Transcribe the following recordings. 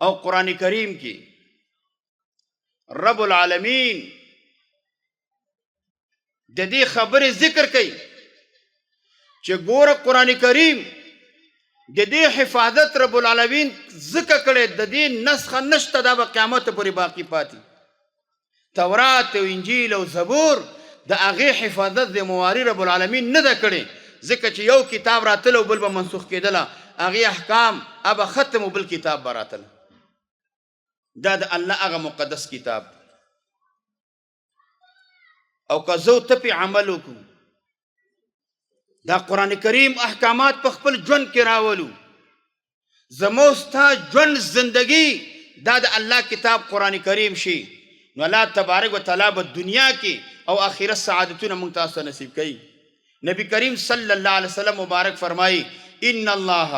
او قرآن کریم کې رب العالمین د دې خبرې ذکر کوي چې ګوره قرآن کریم د دې حفاظت رب العالمین ذکر کړي، د دې نسخه نشته، دا به قیامت پورې باقی پاتې. تورات او انجیل او زبور د هغې حفاظت ذمهواري رب العالمین نه ده کړې، ځکه چې یو کتاب راتل او بل به منسوخ کېدله، هغې احکام به ختم او بل کتاب به راتل. دا د الله هغه مقدس کتاب دی، او که زه ته پې عمل وکړو، دا قرآن کریم احکامات په خپل ژوند کې راولو، زموږ ستا ژوند زندگی دا د الله کتاب قرآن کریم شي، نو الله تبارک وتعالی به دنیا کې او آخرت سعادتونه موږ تاسو ته نصیب کوي. نبی کریم صلی الله علیه وسلم مبارک فرمایي: ان الله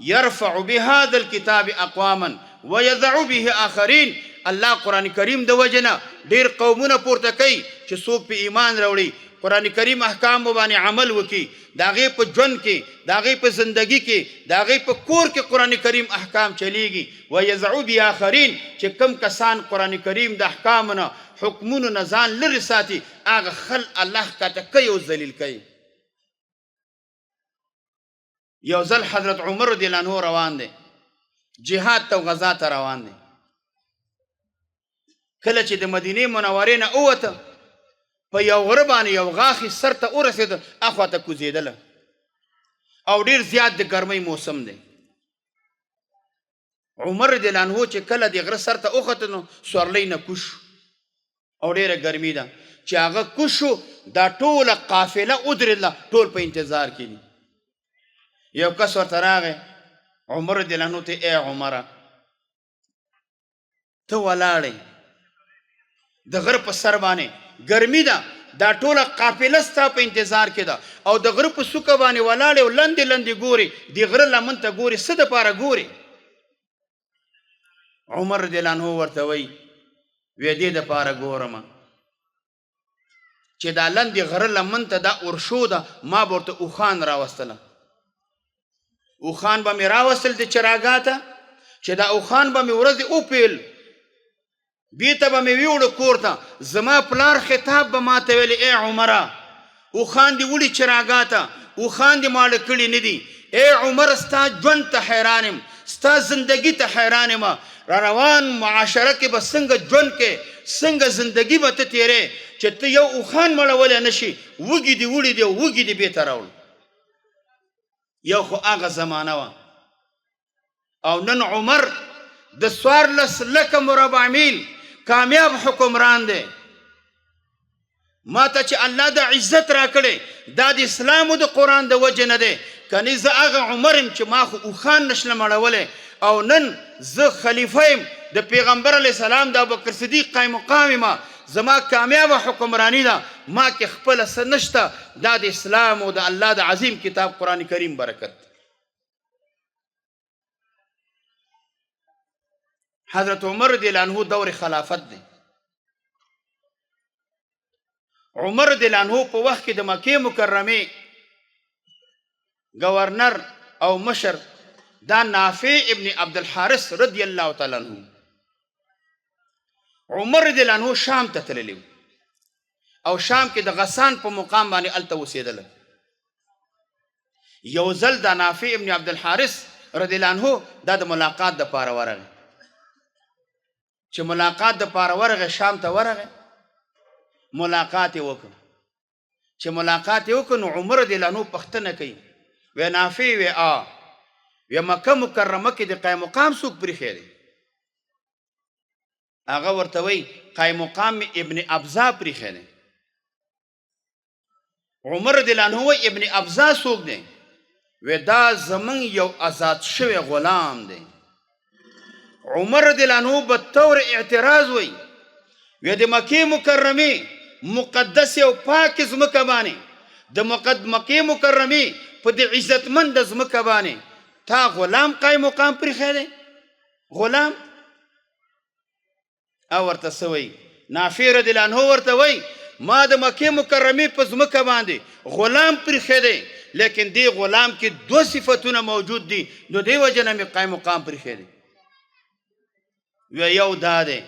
يرفع بهذا الكتاب اقواما ويضع به آخرین. الله قرآن کریم د وجنه ډیر قومونه پورته کوي چې څوک په ایمان راوړي، قرآن کریم احکام باندې عمل وکړي، د هغې په ژوند کې، د هغې په زندګي کې، د هغې په کور کې قرآن کریم احکام چلیږي. ویضع به آخرین، چې کم کسان قرآن کریم د احکامو نه، حکمونو نه ځان لرې ساتي، هغه خل الله ښکته کوي او ذلیل کوي. یو ځل حضرت عمر رضی الله عنه روان دی، جهاد ته، غزا ته روان دی. کله چې د مدینې منورې نه ووته، په یو غره باندې یو غاښي سر ته ورسېده، اخوا ته کوزېدله، او ډیر زیات د ګرمۍ موسم دی. عمر رضی الله عنه چې کله د غره سر ته وخته، نو سورلۍ نه کوش او ډیره ګرمي ده. چې هغه کوش شو، دا ټوله قافله ودرېدله، ټول په انتظار کې دي. یو کس ورته راغی عمر رضی الله عنه ته: ای عمره، ته ولاړې د غره په سر باندې، ګرمي ده، دا ټوله قافله ستا په انتظار کې ده، او د غره په څوکه باندې ولاړې او لندې لندې ګورې، د غره لمن ته ګورې، څه دپاره ګورې؟ عمر رضی الله عنه ورته وایي: وې دې دپاره ګورم چې دا لندې غره لمن ته دا اورشو ده، ما به ورته اوښان راوستله، اوښان به مې راوستل د چراګاه ته، چې دا اوښان به مې ورځې وپیل، بیرته به مې ویوړو کور ته. زما پلار خطاب به ماته ویلې: ای عمره، اوښان دې وړي چراګاه ته، اوښان دې ماړه کړي نه دي. ای عمر، ستا ژوند ته حیران یم، ستا زندګي ته حیران یم. را روان معاشره کې به څنګه ژوند کې، څنګه زندګي به ته تیرې چې ته یو اوښان مړولی نه شي، وږي دې وړي دي او وږي دې بیرته راوړل. یو خو هغه زمانه وه، او نن عمر د 14 لکه مربع میل کامیاب حکمران دی. ما ته چې الله د عزت راکړی، دا د اسلام او د قرآن د وجې نه دی. کني زه هغه عمر یم چې ما خو اوښان نشلم اړولی، او نن زه خلیفه یم د پیغمبر علیه السلام، د ابوبکر صدیق قایم مقام یم. زما کامیابه حکمرانی ده، ما کې خپله څه نشته، دا د اسلام او د الله د عظیم کتاب قرآن کریم برکت. حضرت عمر رضی الله عنه دور خلافت دی. عمر رضی الله عنه په وخت کې د مکې مکرمې گورنر او مشر دا نافع ابن عبد الحارث رضی الله تعالی عنہ. عمر رضی الله عنه شام ته تللی او شام کې د غسان په مقام باندې الته اوسېدل. یو ځل دا نافع ابن عبد الحارث رضی الله عنه دا د ملاقات د پاره ورغی. چې ملاقات د پاره ورغی، شام ته ورغی، ملاقات یې وکړ. چې ملاقات یې وکړ، نو عمر رضی الله عنه پوښتنه کوي: وی نافع، وی آ، وی مکه مکرمه کې د قایم مقام څوک پرېښی دی؟ هغه ورته وایي: قایم مقام ابن ابزا پرېښی دی. عمر رضی الله عنه وایي: ابن ابزا څوک دی؟ وی دا زمونږ یو آزاد شوی غلام دی. عمر رضی الله عنه به طور اعتراض وایي: وی د مکې مکرمې مقدس او پاکې ځمکه باندې، د مکې مکرمې په د عزتمند ځمکه باندې تا غلام قایم مقام پرېښی دی؟ غلام؟ او ورته څه وایي؟ نافع رضی الله عنه ورته وایي: ما د مکې مکرمې په ځمکه باندې غلام پریښی دی، لیکن دې غلام کې دوه صفتونه موجود دي، نو دې وجه نه مې قایم مقام پریښی دی. وی یو دا دی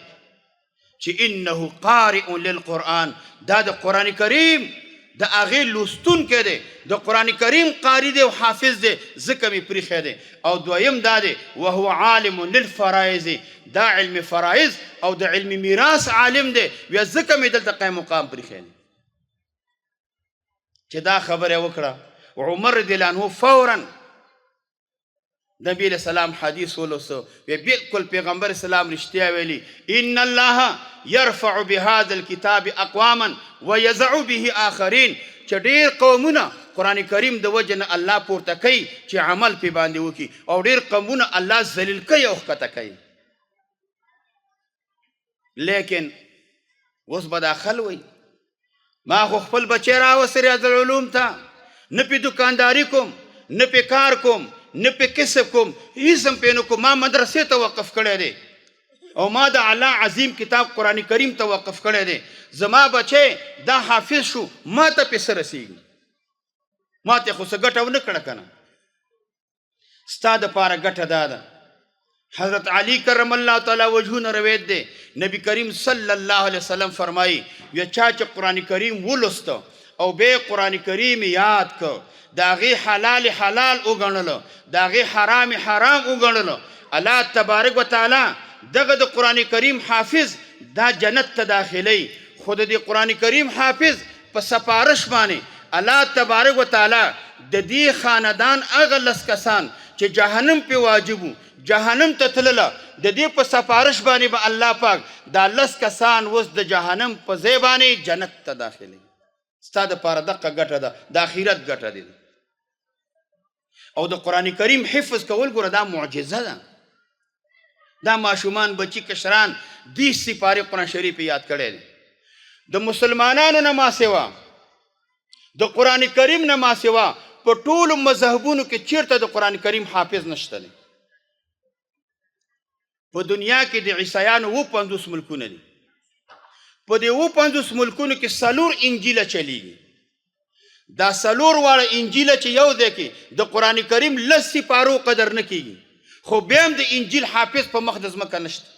چې انه قارئ للقرآن، دا د قرآن کریم د هغې لوستونکی دی، د قرآن کریم قاری دی او حافظ دی، ځکه مې پریښی دی. او دویم دا دی وهو عالم للفرائض، دا علم فرائض او د علم میراث عالم دی، بیا ځکه مې دلته قایم مقام پریښی دی. چې دا خبره وکړه عمر رضی الله عنه فورا نبی علیہ السلام حدیث ولوسو، وی بالکل پیغمبر اسلام رښتیا ویلي، ان الله يرفع بهذا الكتاب اقواما ويزع به آخرین، چې ډیر قومونه قرآن کریم د وجه نه الله پورته کوي چې عمل پې باندې وکړي، او ډیر قومونه الله ذلیل کوي او ښکته کوي. لیکن اوس به دا خل وایي ما خو خپل بچی راوستی ریاض العلوم ته، نه پې دکانداري کوم، نه پې کار کوم، نه پې کسب کوم، هیڅ هم پې نه کوم، ما مدرسې ته وقف کړی دی او ما د الله عظیم کتاب قرآن کریم ته وقف کړی دی، زما بچی دا حافظ شو، ما ته پې څه رسېږي؟ ما ته خو څه ګټه ونه کړه که نه. ستا د پاره ګټه دا ده. حضرت علی کرم الله تعالی وجهه نه روایت دی، نبی کریم صلی الله علیه وسلم فرمایي، وی چا چې قرآن کریم ولوسته او بیا قرآن کریم یاد کړ، د هغې حلال حلال وګڼلو، د هغې حرام حرام وګڼلو، الله تبارک وتعالی دغه د قرآن کریم حافظ دا جنت ته داخلوي. خو د دې قرآن کریم حافظ په سفارش باندې الله تبارک وتعالی د دې خاندان هغه لس کسان چې جهنم پې واجب وو، جهنم ته تلله، د دې په سفارش باندې به الله پاک دا لس کسان اوس د جهنم په ځای باندې جنت ته داخلوي. ستا دپاره دقه ګټه ده، د آخرت ګټه دی. او د قرآن کریم حفظ کول ګوره دا معجزه ده. دا ماشومان بچی کشران 20 سپارې قرآن شریف یاد کړی دی. د مسلمانانو نه ما سوا، د قرآن کریم نه ما سوا په ټولو مذهبونو کې چیرته د قرآن کریم حافظ نشته دی. په دنیا کې د عیسایانو 57 ملکونه دي، په دې 57 ملکونو کې 4 انجیله چلیږي. دا 4 واړه انجیله چې یو ځای کې د قرآن کریم 10 سپارو قدر نه کیږي، خو بیا هم د انجیل حافظ په مخ د ځمکه نشته.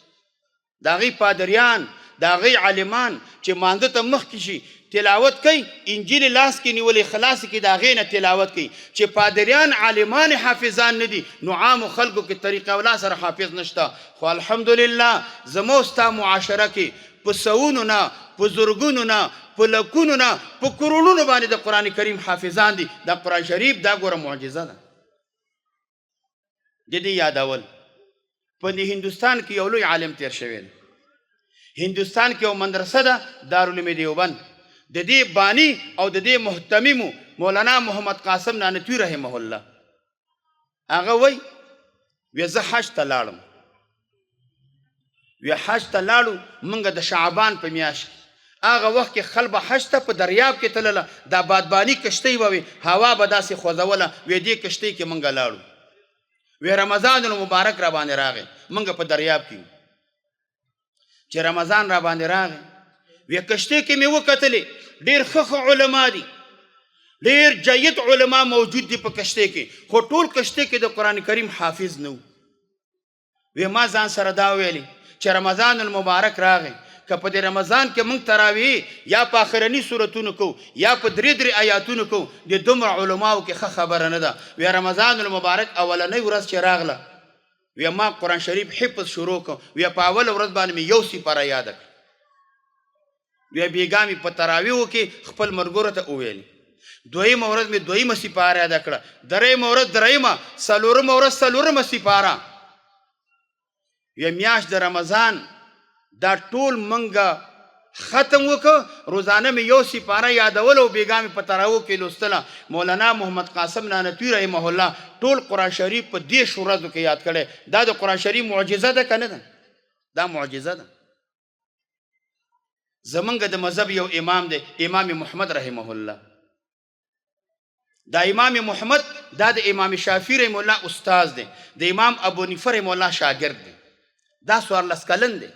د هغې پادریان، د هغې عالمان چې مانده ته مخکې شي تلاوت کوي، انجیل لاس کې نیولې خلاص کې د هغې نه تلاوت کوي. چې پادریان عالمان حافظان نه دي، نو عامو خلکو کې طریقه اولا سره حافظ نشته. خو الحمدلله زموږ ستا معاشره کې په سوونو نه، په زرګونو نه، په لکونو نه، په کروړونو باندې د قرآن کریم حافظان دي. دا قرآن شریف دا ګوره معجزه ده. د دې یادول په دې هندوستان کې یو لوی عالم تیر شوی دی. هندوستان کې یو مدرسه ده دارالعلوم دیوبند، د دې بانی او د دې مهتمم مولانا محمد قاسم نانتوي رحمه الله، هغه وایي وی زه حج ته لاړم، وی حج ته لاړو موږ د شعبان په میاشت کې، هغه وخت کې خلک به حج ته په دریاب کې تلله، دا بادباني کښتۍ به وي، هوا به داسې خوځوله، وی دې کښتۍ کې موږ لاړو، وی رمضان المبارک را باندې راغی، موږ په دریاب کې، چې رمضان را باندې راغی وی کښتۍ کې مې وکتلې، ډېر ښه ښه علما دي، ډېر جید علما موجود دي په کښتۍ کې، خو ټول کښتۍ کې د قرآن کریم حافظ نه وو. وی ما ځان سره دا ویلې چې رمضان المبارک راغی، که په دې رمضان کې موږ تراویح یا په آخرني سورتونو کوو یا په درې درې آیاتونو کوو، د دومره علماو کې ښه خبره نه ده. وی رمضان المبارک اولنۍ ورځ چې راغله، وی ما قرآن شریف حفظ شروع کړ، وی په اوله ورځ باندې مې یو سپاره یاده کړه. وی بیګا مې په تراویحو کې خپل ملګرو ته وویل، دویمه ورځ مې دویمه سپاره یاده کړه، درېیمه ورځ درېیمه، څلورمه ورځ څلورمه سپاره. وی میاشت د رمضان دا ټول منګه ختم وکړ، روزانه مې یو سپاره یادوله او بیګا مې په تراویحو کې لوستله. مولانا محمد قاسم نانتوي رحمه الله ټول قرآن شریف په 30 ورځو کې یاد کړی. دا د قرآن شریف معجزه ده که نه ده؟ دا معجزه ده. زمونږ د مذهب یو امام دی، امام محمد رحمه الله. دا امام محمد دا د امام شافعي رحمه الله استاد دی، د امام ابو حنیفه رحمه الله شاګرد دی. دا 14 کلن دی.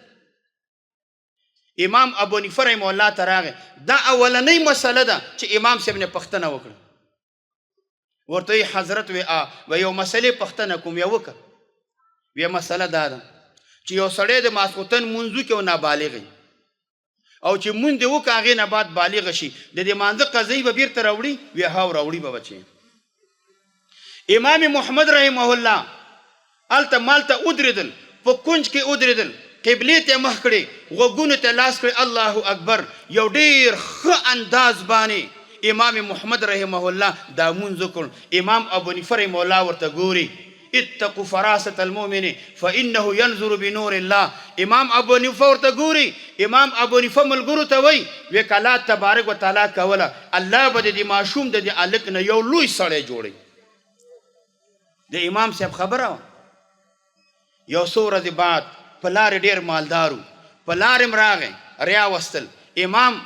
امام ابو حنیفه رحمه الله ته راغی. دا اولنۍ مسله ده چې امام صاحب نه پوښتنه وکړه، ورته یې حضرت وی آ و یو مسلې پوښتنه کوم، یې وکړه. وی مسله دا ده چې یو سړی د ماسخوتن مونځ وکړي او نابالغ وي او چې مونځ یې وکړ هغې نه بعد بالغ شي، د دې مانځه قضیې به بیرته راوړي؟ وی هاو، راوړي به بچې. امام محمد رحمه الله هلته مالته ودرېدل، په کنج کې ودرېدل، قبلې ته مخ کړې، غوږونو ته لاس کړې، الله اکبر، یو ډېر ښه انداز باندې امام محمد رحمه الله دا مونځ وکړ. امام ابو حنیفه رحمه الله ورته ګوري، اتقوا فراسة المؤمن فانه ينظر بنور الله. امام ابو حنیفه ورته ګوري، امام ابو حنیفه ملګرو ته وایي، وی که الله تبارک وتعالی کوله، الله به د دې ماشوم، د دې هلک نه یو لوی سړی جوړوي. د امام صاحب خبره وه. یو څو ورځې بعد پلار یې ډېر مالدار و، پلار یې هم راغی، راوستل امام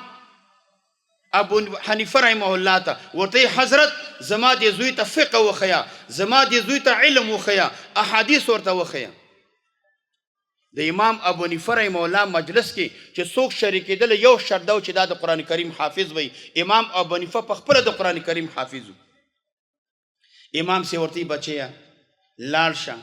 ابو حنیفه رحمه الله ته، ورته یې حضرت زما دې زوی ته فقه وښیه، زما دې زوی ته علم وښیه، احادیث ورته وښیه. د امام ابو حنیفه رحمه الله مجلس کې چې څوک شریکېدل، یو شرط دا و چې دا د قرآن کریم حافظ وي. امام ابو حنیفه په خپله د قرآن کریم حافظ و. امام سی ورته، بچیه لاړ شه.